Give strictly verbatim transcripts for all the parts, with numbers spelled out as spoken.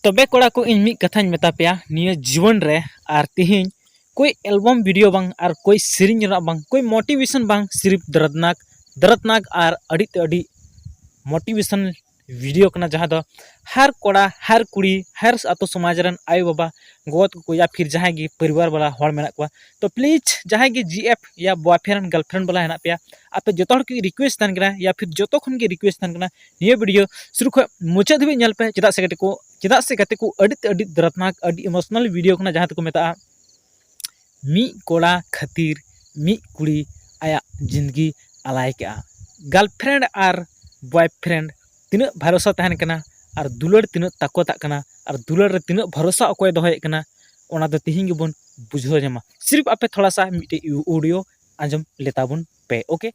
ᱛᱚᱵᱮ ᱠᱚᱲᱟ ᱠᱚ, ᱤᱧ ᱢᱤᱫ ᱠᱟᱛᱷᱟᱧ ᱢᱮᱛᱟ ᱯᱮᱭᱟ ᱱᱤᱭᱟᱹ ᱡᱤᱵᱚᱱ ᱨᱮ, ᱟᱨ ᱛᱤᱦᱤᱧ ᱠᱳᱭ ᱮᱞᱵᱟᱢ ᱵᱷᱤᱰᱤᱭᱳ ᱵᱟᱝ, ᱟᱨ ᱠᱳᱭ ᱥᱮᱨᱮᱧ ᱨᱮᱱᱟᱜ ᱵᱟᱝ, ᱠᱳᱭ ᱢᱳᱴᱤᱵᱷᱮᱥᱚᱱ ᱵᱟᱝ, ᱥᱤᱨᱤᱯ ᱫᱚᱨᱫᱽᱱᱟᱠ, ᱫᱚᱨᱫᱽᱱᱟᱠ ᱟᱨ ᱟᱹᱰᱤ ᱛᱮ ᱟᱹᱰᱤ ᱢᱳᱴᱤᱵᱷᱮᱥᱚᱱ ᱵᱷᱤᱰᱤᱭᱳ ᱠᱟᱱᱟ, ᱡᱟᱦᱟᱸ ᱫᱚ ᱦᱟᱨ ᱠᱚᱲᱟ, ᱦᱟᱨ ᱠᱩᱲᱤ, ᱦᱟᱨ ᱟᱛᱳ ᱥᱚᱢᱟᱡᱽ ᱨᱮᱱ ᱟᱭᱳᱼᱵᱟᱵᱟ, ᱜᱚᱜᱚ ᱛᱟᱠᱚ ᱭᱟ ᱯᱷᱤᱨ ᱡᱟᱦᱟᱸᱭ ᱜᱮ ᱯᱚᱨᱤᱵᱟᱨ ᱵᱟᱞᱟ ᱦᱚᱲ ᱢᱮᱱᱟᱜ ᱠᱚᱣᱟ, ᱛᱚ ᱯᱞᱤᱡᱽ ᱡᱟᱦᱟᱸᱭ ᱜᱮ ᱡᱤ ᱮᱯᱷ ᱭᱟ ᱵᱚᱭᱯᱷᱨᱮᱱᱰ ᱜᱟᱨᱞᱯᱷᱨᱮᱱᱰ ᱵᱟᱞᱟ ᱦᱮᱱᱟᱜ ᱯᱮᱭᱟ, ᱟᱯᱮ ᱡᱚᱛᱚ ᱦᱚᱲ ᱠᱚ ᱨᱤᱠᱩᱭᱮᱥᱴ ᱛᱟᱦᱮᱱ ᱠᱟᱱᱟ, ᱭᱟ ᱯᱷᱤᱨ ᱡᱚᱛᱚ ᱠᱷᱚᱱ ᱜᱮ ᱨᱤᱠᱩᱭᱮᱥᱴ ᱛᱟᱦᱮᱱ ᱠᱟᱱᱟ, ᱱᱤᱭᱟᱹ ᱵᱷᱤᱰᱤᱭᱳ ᱥᱩᱨᱩ ᱠᱷᱚᱱ ᱢᱩᱪᱟᱹᱫ ᱫᱷᱟᱹᱵᱤᱡ ᱧᱮᱞ ᱯᱮ᱾ ᱪᱮᱫᱟᱜ ᱥᱮ ᱜᱟᱛᱮ ᱠᱚ, ᱪᱮᱫᱟᱜ ᱥᱮ ᱜᱟᱛᱮ ᱠᱚ, ᱟᱹᱰᱤ ᱛᱮ ᱟᱹᱰᱤ ᱫᱚᱨᱫᱽᱱᱟᱠ, ᱟᱹᱰᱤ ᱤᱢᱳᱥᱚᱱᱟᱞ ᱵᱷᱤᱰᱤᱭᱳ ᱠᱟᱱᱟ, ᱡᱟᱦᱟᱸ ᱫᱚᱠᱚ ᱢᱮᱛᱟᱜᱼᱟ ᱢᱤᱫ ᱠᱚᱲᱟ ᱠᱷᱟᱹᱛᱤᱨ ᱢᱤᱫ ᱠᱩᱲᱤ ᱟᱭᱟᱜ ᱡᱤᱱᱫᱜᱤ ᱟᱞᱟᱭ ᱠᱮᱜᱼᱟ᱾ ᱜᱟᱨᱞᱯᱷᱨᱮᱱᱰ ᱟᱨ ᱵᱚᱭᱯᱷᱨᱮᱱᱰ ᱛᱤᱱᱟᱹᱜ ᱵᱷᱟᱨᱚᱥᱟ ᱛᱟᱦᱮᱱ ᱠᱟᱱᱟ, ᱟᱨ ᱫᱩᱞᱟᱹᱲ ᱛᱤᱱᱟᱹᱜ ᱛᱟᱠᱚᱛᱟᱜ ᱠᱟᱱᱟ, ᱟᱨ ᱫᱩᱞᱟᱹᱲ ᱨᱮ ᱛᱤᱱᱟᱹᱜ ᱵᱷᱟᱨᱚᱥᱟ ᱚᱠᱚᱭ ᱫᱚᱦᱚᱭᱮᱫ ᱠᱟᱱᱟ, ᱚᱱᱟ ᱫᱚ ᱛᱤᱦᱤᱧ ᱜᱮᱵᱚᱱ ᱵᱩᱡᱷᱟᱹᱣ ᱧᱟᱢᱟ᱾ ᱥᱤᱨᱯ ᱟᱯᱮ ᱛᱷᱚᱲᱟ ᱥᱟ ᱢᱤᱫᱴᱮᱡ ᱚᱰᱤᱭᱳ ᱟᱸᱡᱚᱢ ᱞᱮᱛᱟ ᱵᱚᱱ ᱯᱮ, ᱳᱠᱮ?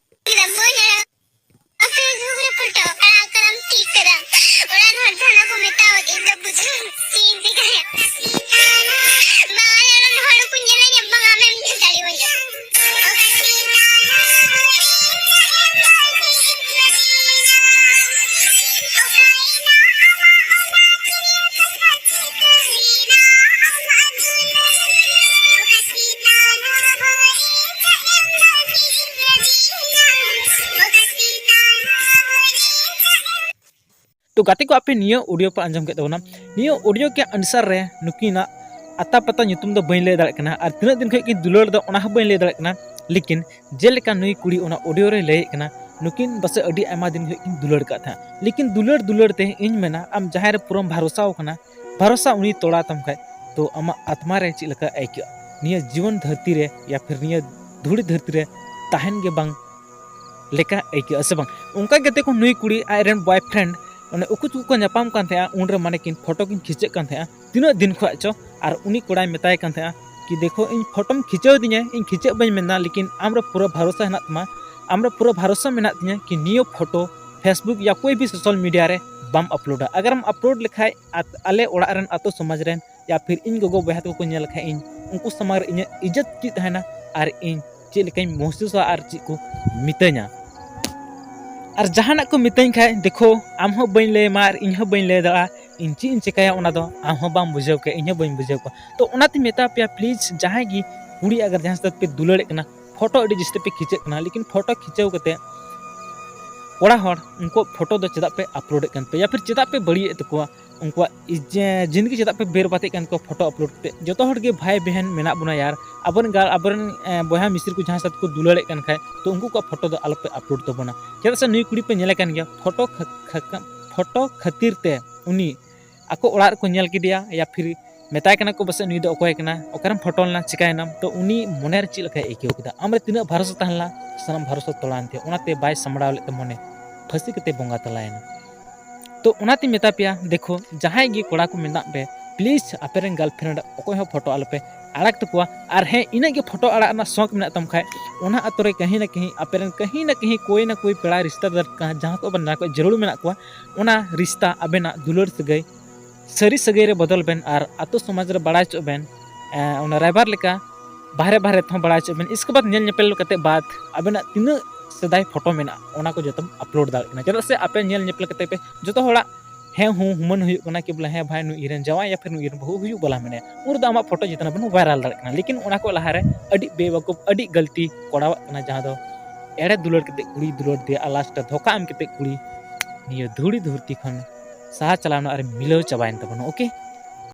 ᱟᱯᱮ ᱫᱩᱠ ᱨᱮ ᱯᱷᱩᱴᱟᱹᱣ ᱠᱟᱱᱟ ᱠᱟᱨᱟᱢ ᱴᱷᱤᱠ ᱠᱟᱫᱟ᱾ ᱚᱲᱟᱜ ᱦᱚᱲ ᱫᱚ ᱚᱱᱟ ᱠᱚ ᱢᱮᱛᱟᱣ ᱤᱧ ᱫᱚ ᱵᱩᱡᱷᱟᱹᱣ ᱪᱮᱫ ᱤᱧ ᱪᱤᱠᱟᱹᱭᱟ? ᱵᱟᱝ, ᱟᱞᱮ ᱨᱮᱱ ᱦᱚᱲ ᱠᱚ ᱧᱮᱞᱮᱧᱟ, ᱵᱟᱝ ᱟᱢᱮᱢ ᱧᱮᱞ ᱫᱟᱲᱮᱣᱟᱹᱧᱟ᱾ ᱛᱚ ᱜᱟᱛᱮ ᱠᱚ, ᱟᱯᱮ ᱱᱤᱭᱟᱹ ᱚᱰᱤᱭᱳ ᱯᱮ ᱟᱸᱡᱚᱢ ᱠᱮᱫ ᱛᱟᱵᱚᱱᱟ᱾ ᱱᱤᱭᱟᱹ ᱚᱰᱤᱭᱳ ᱠᱮ ᱟᱱᱥᱟᱨ ᱨᱮ ᱱᱩᱠᱤᱱᱟᱜ ᱟᱛᱟ ᱯᱟᱛᱟ ᱧᱩᱛᱩᱢ ᱫᱚ ᱵᱟᱹᱧ ᱞᱟᱹᱭ ᱫᱟᱲᱮᱭᱟᱜ ᱠᱟᱱᱟ, ᱟᱨ ᱛᱤᱱᱟᱹᱜ ᱫᱤᱱ ᱠᱷᱚᱱ ᱠᱤᱱ ᱫᱩᱞᱟᱹᱲ ᱫᱚ ᱚᱱᱟ ᱦᱚᱸ ᱵᱟᱹᱧ ᱞᱟᱹᱭ ᱫᱟᱲᱮᱭᱟᱜ ᱠᱟᱱᱟ᱾ ᱞᱮᱠᱤᱱ ᱡᱮᱞᱮᱠᱟ ᱱᱩᱭ ᱠᱩᱲᱤ ᱚᱱᱟ ᱚᱰᱤᱭᱳ ᱨᱮ ᱞᱟᱹᱭᱮᱫ ᱠᱟᱱᱟ, ᱱᱩᱠᱤᱱ ᱯᱟᱥᱮᱡ ᱟᱹᱰᱤ ᱟᱭᱢᱟ ᱫᱤᱱ ᱠᱷᱚᱱ ᱠᱤᱱ ᱫᱩᱞᱟᱹᱲ ᱠᱟᱜ ᱛᱟᱦᱮᱸᱫ᱾ ᱞᱮᱠᱤᱱ ᱫᱩᱞᱟᱹᱲ ᱫᱩᱞᱟᱹᱲ ᱛᱮ ᱤᱧ ᱢᱮᱱᱟ, ᱟᱢ ᱡᱟᱦᱟᱸᱭ ᱨᱮ ᱯᱩᱨᱟᱹᱢ ᱵᱷᱟᱨᱚᱥᱟ ᱟᱠᱟᱱᱟ, ᱵᱷᱟᱨᱚᱥᱟ ᱩᱱᱤ ᱛᱚᱲᱟ ᱛᱟᱢ ᱠᱷᱟᱡ, ᱛᱚ ᱟᱢᱟᱜ ᱟᱛᱢᱟ ᱨᱮ ᱪᱮᱫ ᱞᱮᱠᱟ ᱟᱹᱭᱠᱟᱹᱜᱼᱟ? ᱱᱤᱭᱟᱹ ᱡᱤᱵᱚᱱ ᱫᱷᱟᱹᱨᱛᱤ ᱨᱮ ᱭᱟ ᱯᱷᱤᱨ ᱱᱤᱭᱟᱹ ᱫᱷᱩᱲᱤ ᱫᱷᱟᱹᱨᱛᱤ ᱨᱮ ᱛᱟᱦᱮᱱ ᱜᱮ ᱵᱟᱝ ᱞᱮᱠᱟ ᱟᱹᱭᱠᱟᱹᱜᱼᱟ, ᱥᱮ ᱵᱟᱝ? ᱚᱱᱠᱟ ᱜᱮ ᱛᱮᱠᱚ ᱱᱩᱭ ᱠᱩᱲᱤ ᱟᱡ ᱨᱮᱱ ᱵᱚᱭᱯᱷᱨᱮᱱᱰ ᱚᱱᱮ ᱩᱠᱩ ᱪᱩᱠᱩ ᱠᱚ ᱧᱟᱯᱟᱢ ᱠᱟᱱ ᱛᱟᱦᱮᱸᱜᱼᱟ, ᱩᱱᱨᱮ ᱢᱟᱱᱮ ᱠᱤᱱ ᱯᱷᱳᱴᱳ ᱠᱤᱱ ᱠᱷᱤᱪᱟᱹᱜ ᱠᱟᱱ ᱛᱟᱦᱮᱸᱜᱼᱟ ᱛᱤᱱᱟᱹᱜ ᱫᱤᱱ ᱠᱷᱚᱱᱟᱜ ᱪᱚ᱾ ᱟᱨ ᱩᱱᱤ ᱠᱚᱲᱟᱭ ᱢᱮᱛᱟᱭ ᱠᱟᱱ ᱛᱟᱦᱮᱸᱜᱼᱟ ᱠᱤ, "ᱫᱮᱠᱷᱳ, ᱤᱧ ᱯᱷᱳᱴᱳᱢ ᱠᱷᱤᱪᱟᱹᱣ ᱫᱤᱧᱟ, ᱤᱧ ᱠᱷᱤᱪᱟᱹᱜ ᱵᱟᱹᱧ ᱢᱮᱱᱫᱟ, ᱞᱮᱠᱤᱱ ᱟᱢᱨᱮ ᱯᱩᱨᱟᱹ ᱵᱷᱟᱨᱚᱥᱟ ᱦᱮᱱᱟᱜ ᱛᱟᱢᱟ, ᱟᱢᱨᱮ ᱯᱩᱨᱟᱹ ᱵᱷᱟᱨᱚᱥᱟ ᱢᱮᱱᱟᱜ ᱛᱤᱧᱟᱹ ᱠᱤ ᱱᱤᱭᱟᱹ ᱯᱷᱳᱴᱳ Facebook ᱭᱟ ᱠᱳᱭ ᱵᱷᱤ ᱥᱳᱥᱟᱞ ᱢᱤᱰᱤᱭᱟ ᱨᱮ ᱵᱟᱢ ᱟᱯᱞᱳᱰᱟ᱾ ᱟᱜᱟᱨᱮᱢ ᱟᱯᱞᱳᱰ ᱞᱮᱠᱷᱟᱡ ᱟᱛ-, ᱟᱞᱮ ᱚᱲᱟᱜ ᱨᱮᱱ, ᱟᱛᱳ ᱥᱚᱢᱟᱡᱽ ᱨᱮᱱ ᱭᱟ ᱯᱷᱤᱨ ᱤᱧ ᱜᱚᱜᱚ ᱵᱚᱭᱦᱟ ᱛᱟᱠᱚ ᱠᱚ ᱧᱮᱞ ᱞᱮᱠᱷᱟᱡ ᱤᱧ, ᱩᱱᱠᱩ ᱥᱟᱢᱟᱝ ᱨᱮ ᱤᱧᱟᱹᱜ ᱤᱡᱽᱡᱚᱛ ᱪᱮᱫ ᱛᱟᱦᱮᱱᱟ, ᱟᱨ ᱤᱧ ᱪᱮᱫ ᱞᱮᱠᱟᱧ ᱢᱚᱦᱥᱩᱥᱟ ᱟᱨ ᱪᱮᱫ ᱠᱚ ᱢᱤᱛᱟᱹᱧᱟ᱾ ᱟᱨ ᱡᱟᱦᱟᱱᱟᱜ ᱠᱚ ᱢᱤᱛᱟᱹᱧ ᱠᱷᱟᱡ, ᱫᱮᱠᱷᱳ, ᱟᱢ ᱦᱚᱸ ᱵᱟᱹᱧ ᱞᱟᱹᱭ ᱟᱢᱟ ᱟᱨ ᱤᱧ ᱦᱚᱸ ᱵᱟᱹᱧ ᱞᱟᱹᱭ ᱫᱟᱲᱮᱭᱟᱜᱼᱟ, ᱤᱧ ᱪᱮᱫ ᱤᱧ ᱪᱮᱠᱟᱭᱟ, ᱚᱱᱟ ᱫᱚ ᱟᱢ ᱦᱚᱸ ᱵᱟᱢ ᱵᱩᱡᱷᱟᱹᱣ ᱠᱮᱭᱟ, ᱤᱧ ᱦᱚᱸ ᱵᱟᱹᱧ ᱵᱩᱡᱷᱟᱹᱣ ᱠᱚᱣᱟ᱾ ᱛᱚ ᱚᱱᱟᱛᱮᱧ ᱢᱮᱛᱟ ᱯᱮᱭᱟ, ᱯᱞᱤᱡᱽ, ᱡᱟᱦᱟᱸᱭ ᱜᱮ ᱠᱩᱲᱤ ᱟᱜᱟᱨ ᱡᱟᱦᱟᱸ ᱥᱟᱛᱮ ᱯᱮ ᱫᱩᱞᱟᱹᱲᱮᱫ ᱠᱟᱱᱟ, ᱯᱷᱳᱴᱳ ᱟᱹᱰᱤ ᱡᱟᱹᱥᱛᱤ ᱯᱮ ᱠᱷᱤᱪᱟᱹᱜ ᱠᱟᱱᱟ, ᱞᱮᱠᱤᱱ ᱯᱷᱳᱴᱳ ᱠᱷᱤᱪᱟᱹᱣ ᱠᱟᱛᱮ ᱠᱚᱲᱟ ᱦᱚᱲ ᱩᱱᱠᱩᱣᱟᱜ ᱯᱷᱳᱴᱳ ᱫᱚ ᱪᱮᱫᱟᱜ ᱯᱮ ᱟᱯᱞᱳᱰᱮᱫ ᱠᱟᱱ ᱯᱮ, ᱭᱟ ᱯᱷᱤᱨ ᱪᱮᱫᱟᱜ ᱯᱮ ᱵᱟᱹᱲᱤᱡᱮᱫ ᱛᱟᱠᱚᱣᱟ? ᱩᱱᱠᱩᱣᱟᱜ ᱤᱡ-, ᱡᱤᱱᱫᱜᱤ ᱪᱮᱫᱟᱜ ᱯᱮ ᱵᱮᱨᱵᱟᱫᱮᱫ ᱠᱟᱱ ᱛᱟᱠᱚᱣᱟ ᱯᱷᱳᱴᱳ ᱟᱯᱞᱳᱰ ᱠᱟᱛᱮ? ᱡᱚᱛᱚ ᱦᱚᱲ ᱜᱮ ᱵᱷᱟᱭ ᱵᱮᱦᱮᱱ ᱢᱮᱱᱟᱜ ᱵᱚᱱᱟ ᱭᱟᱨ, ᱟᱵᱚᱨᱮᱱ ᱜᱟ-, ᱟᱵᱚᱨᱮᱱ, ᱮ, ᱵᱚᱭᱦᱟ ᱢᱤᱥᱤᱨ ᱠᱚ ᱡᱟᱦᱟᱸ ᱥᱟᱛᱮ ᱠᱚ ᱫᱩᱞᱟᱹᱲᱮᱫ ᱠᱟᱱ ᱠᱷᱟᱡ, ᱛᱚ ᱩᱱᱠᱩ ᱠᱚᱣᱟᱜ ᱯᱷᱳᱴᱳ ᱫᱚ ᱟᱞᱚᱯᱮ ᱟᱯᱞᱳᱰ ᱛᱟᱵᱚᱱᱟ᱾ ᱪᱮᱫᱟᱜ ᱥᱮ ᱱᱩᱭ ᱠᱩᱲᱤ ᱯᱮ ᱧᱮᱞᱮ ᱠᱟᱱ ᱜᱮᱭᱟ, ᱯᱷᱳᱴᱳ ᱠᱷᱟ-, ᱠᱷᱟ-, ᱠᱷᱟ-, ᱯᱷᱳᱴᱳ ᱠᱷᱟᱹᱛᱤᱨ ᱛᱮ ᱩᱱᱤ ᱟᱠᱚ ᱚᱲᱟᱜ ᱨᱮᱠᱚ ᱧᱮᱞ ᱠᱮᱫᱮᱭᱟ, ᱭᱟ ᱯᱷᱤᱨ ᱢᱮᱛᱟᱭ ᱠᱟᱱᱟ ᱠᱚ ᱯᱟᱥᱮᱡ ᱱᱩᱭ ᱫᱚ ᱚᱠᱚᱭ ᱠᱟᱱᱟ, ᱚᱠᱟᱨᱮᱢ ᱯᱷᱳᱴᱳ ᱞᱮᱱᱟ, ᱪᱤᱠᱟᱭᱮᱱᱟᱢ? ᱛᱚ ᱩᱱᱤ ᱢᱚᱱᱮ ᱨᱮ ᱪᱮᱫ ᱞᱮᱠᱟᱭ ᱟᱹᱭᱠᱟᱹᱣ ᱠᱮᱫᱟ? ᱟᱢ ᱨᱮ ᱛᱤᱱᱟᱹᱜ ᱵᱷᱟᱨᱚᱥᱟ ᱛᱟᱦᱮᱸ ᱞᱮᱱᱟ, ᱥᱟᱱᱟᱢ ᱵᱷᱟᱨᱚᱥᱟ ᱛᱚᱲᱟᱣᱮᱱ ᱛᱟᱭᱟ, ᱚᱱᱟᱛᱮ ᱵᱟᱭ ᱥᱟᱢᱵᱲᱟᱣ ᱞᱮᱫ ᱛᱟᱢ ᱢᱚᱱᱮ, ᱯᱷᱟᱹᱥᱤ ᱠᱟᱛᱮ ᱵᱚᱸᱜᱟ ᱛᱟᱞᱟᱭᱮᱱᱟ᱾ ᱛᱚ ᱚᱱᱟᱛᱮᱧ ᱢᱮᱛᱟ ᱯᱮᱭᱟ, ᱫᱮᱠᱷᱳ, ᱡᱟᱦᱟᱸᱭ ᱜᱮ ᱠᱚᱲᱟ ᱠᱚ ᱢᱮᱱᱟᱜ ᱯᱮ, ᱯᱞᱤᱡᱽ ᱟᱯᱮᱨᱮᱱ ᱜᱟᱨᱞᱯᱷᱨᱮᱱᱰ ᱚᱠᱚᱭ ᱦᱚᱸ ᱯᱷᱳᱴᱳ ᱟᱞᱚᱯᱮ ᱟᱲᱟᱜ ᱛᱟᱠᱚᱣᱟ᱾ ᱟᱨ ᱦᱮᱸ, ᱤᱱᱟᱹᱜ ᱜᱮ ᱯᱷᱳᱴᱳ ᱟᱲᱟᱜ ᱨᱮᱱᱟᱜ ᱥᱚᱠ ᱢᱮᱱᱟᱜ ᱛᱟᱢ ᱠᱷᱟᱡ, ᱚᱱᱟ ᱟᱛᱳ ᱨᱮ ᱠᱟᱹᱦᱤ ᱱᱟ ᱠᱟᱹᱦᱤ ᱟᱯᱮᱨᱮᱱ ᱠᱟᱹᱦᱤ ᱱᱟ ᱠᱟᱹᱦᱤ ᱠᱚᱭ ᱱᱟ ᱠᱚᱭ ᱯᱮᱲᱟ ᱨᱤᱥᱛᱟᱫᱟᱨ ᱠᱟ-, ᱡᱟᱦᱟᱸ ᱠᱚ ᱵᱟᱝ ᱡᱟᱦᱟᱸ ᱠᱚ ᱡᱟᱹᱨᱩᱲ ᱢᱮᱱᱟᱜ ᱠᱚᱣᱟ, ᱚᱱᱟ ᱨᱤᱥᱛᱟ ᱟᱵᱮᱱᱟᱜ ᱫᱩᱞᱟᱹᱲ ᱥᱟᱹᱜᱟᱹᱭ ᱥᱟᱹᱨᱤ ᱥᱟᱹᱜᱟᱹᱭ ᱨᱮ ᱵᱚᱫᱚᱞ ᱵᱮᱱ ᱟᱨ ᱟᱛᱳ ᱥᱚᱢᱟᱡᱽ ᱨᱮ ᱵᱟᱲᱟᱭ ᱦᱚᱪᱚᱜ ᱵᱮᱱ, ᱮ, ᱚᱱᱟ ᱨᱟᱭᱵᱟᱨ ᱞᱮᱠᱟ ᱵᱟᱦᱨᱮ ᱵᱟᱦᱨᱮ ᱛᱮᱦᱚᱸ ᱵᱟᱲᱟᱭ ᱦᱚᱪᱚᱜ ᱵᱮᱱ᱾ ᱤᱥᱠᱮ ᱵᱟᱫᱽ ᱧᱮᱞ ᱧᱮᱯᱮᱞ ᱠᱟᱛᱮ ᱵᱟᱫᱽ ᱟᱵᱮᱱᱟᱜ ᱛᱤᱱᱟᱹᱜ ᱥᱮᱫᱟᱭ ᱯᱷᱳᱴᱳ ᱢᱮᱱᱟᱜᱼᱟ, ᱚᱱᱟ ᱠᱚ ᱡᱚᱛᱚᱢ ᱟᱯᱞᱳᱰ ᱫᱟᱲᱮᱭᱟᱜ ᱠᱟᱱᱟ᱾ ᱪᱮᱫᱟᱜ ᱥᱮ ᱟᱯᱮ ᱧᱮᱞ ᱧᱮᱯᱮᱞ ᱠᱟᱛᱮ ᱯᱮ ᱡᱚᱛᱚ ᱦᱚᱲᱟᱜ ᱦᱮᱸ ᱦᱩᱸ ᱦᱩᱢᱟᱹᱱ ᱦᱩᱭᱩᱜ ᱠᱟᱱᱟ ᱠᱤ ᱵᱚᱞᱮ ᱦᱮᱸ ᱵᱷᱟᱭ ᱱᱩᱭ ᱤᱧ ᱨᱮᱱ ᱡᱟᱶᱟᱭ ᱭᱟ ᱯᱷᱤᱨ ᱱᱩᱭ ᱤᱧ ᱨᱮᱱ ᱵᱟᱹᱦᱩ ᱦᱩᱭᱩᱜ ᱵᱟᱞᱟ ᱢᱮᱱᱟᱭᱟ, ᱩᱱ ᱨᱮᱫᱚ ᱟᱢᱟᱜ ᱯᱷᱳᱴᱳ ᱡᱚᱛᱚᱱᱟᱜ ᱵᱮᱱ ᱵᱷᱟᱭᱨᱟᱞ ᱫᱟᱲᱮᱭᱟᱜ ᱠᱟᱱᱟ᱾ ᱞᱮᱠᱤᱱ ᱚᱱᱟ ᱠᱚ ᱞᱟᱦᱟᱨᱮ ᱟᱹᱰᱤ ᱵᱮᱣᱟᱠᱩᱯ, ᱟᱹᱰᱤ ᱜᱟᱹᱞᱛᱤ ᱠᱚᱲᱟᱣᱟᱜ ᱠᱟᱱᱟ, ᱡᱟᱦᱟᱸ ᱫᱚ ᱮᱲᱮ ᱫᱩᱞᱟᱹᱲ ᱠᱟᱛᱮ ᱠᱩᱲᱤ ᱫᱩᱞᱟᱹᱲ ᱫᱮᱭᱟ ᱟᱨ ᱞᱟᱥᱴ ᱨᱮ ᱫᱷᱳᱠᱟ ᱮᱢ ᱠᱟᱛᱮ ᱠᱩᱲᱤ ᱱᱤᱭᱟᱹ ᱫᱷᱩᱲᱤ ᱫᱷᱩᱨᱛᱤ ᱠᱷᱚᱱ ᱥᱟᱦᱟ ᱪᱟᱞᱟᱣ ᱮᱱᱟ ᱟᱨ ᱢᱤᱞᱟᱹᱣ ᱪᱟᱵᱟᱭᱮᱱ ᱛᱟᱵᱚᱱᱟ᱾ ᱳᱠᱮ,